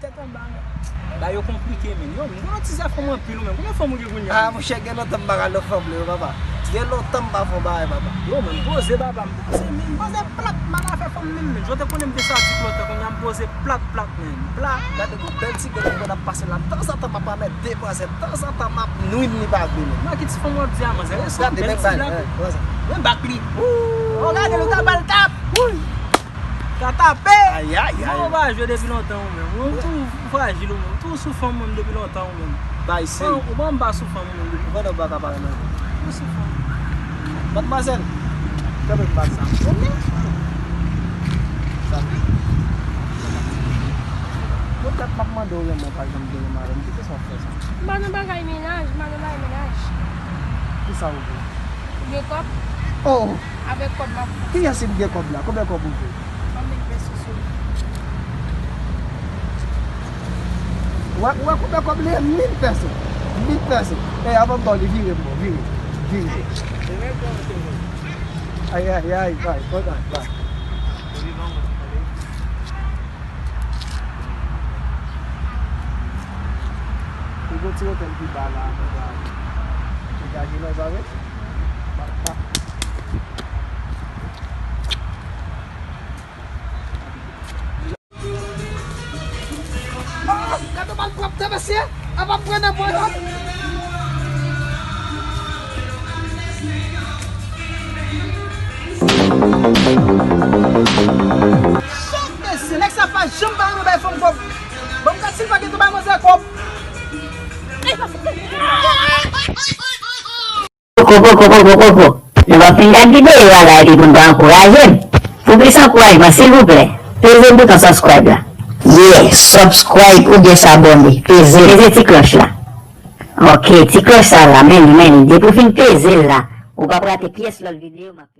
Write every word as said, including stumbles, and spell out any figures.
Tèt anba, men. Bagay yo konplike, men. Yo, m konnen ti zafè mwen anpil, ou menm. Konbyen fanm ou gen kounye a? Ah, monchè, gen lontan m pa al nan fanm, non, papa. Gen lontan m pa fè yon bagay, papa. Yo, men, m poze, papa. M poze, men, m poze plat. M al afè fanm menm, men. Jan w te konnen m te sadik lontan, kounye a m poze plat, plat, men. Plat. Gade, gon bèl ti grenn mwen ap pase la. Tanzantan, m ap remèt demwazèl. Tanzantan, m ap nwit, li pa vle, men. Mwen, ki ti fanm w ap di a, manzè? Gade, men bal, men bak li. Oh, gade, nou ta bal tap. Ka tape! Ayayay. Ou pa jwe depi lontan ou menm. Ou tou frajil ou menm. Ou tou sou fanm ou menm depi lontan ou menm. Bay sèl. Ou pa anba sou fanm ou menm depi. Ou pandan ou pa ka pale nan. Ou sou fanm. Madmwazèl, kanpe m bat sa. Sa. Poutèt m ap mande w renmen w pa janm vle renmen avè m. Poukisa w fè sa? M pa nan bagay mennaj, m pa nan bagay mennaj. Kisa w vle? Gen kòb? Oh! Avèk kòb m ap fè. Kiyès ki gen kòb la? Konbyen kòb ou vle? Ban m mil pèso sou li. Ou wè, ou wè konbyen kòb li ye? Mil pèso. Mil pèso. Ey, avan m ba w li, vire m bò, vire. Vire. Ayayay, bay, kontan, bay. Li gon ti otèl pi ba la, konsa. Degaje non, sa vre? Pa, pa. Oh, gade bal pwòpte, mesye. Apa pran nan pwen kòb. Chòk, mesye, nèg sa pa janm pa renmen bay fanm kòb. Bon, m gad si l pa gentan bay manzè kòb. Poko, poko, poko, poko. Nou pa fin gad videyo a la epi pou n pa ankouraje m. Pou plis ankourajman, silvouplè, peze bouton subscribe la. Yeah, subscribe oubyen sabone. Peze. Peze ti klòch la. Ok, ti klòch sa la, men li, men li. Depi w fin peze l la, ou p ap rate pyès lòt videyo m ap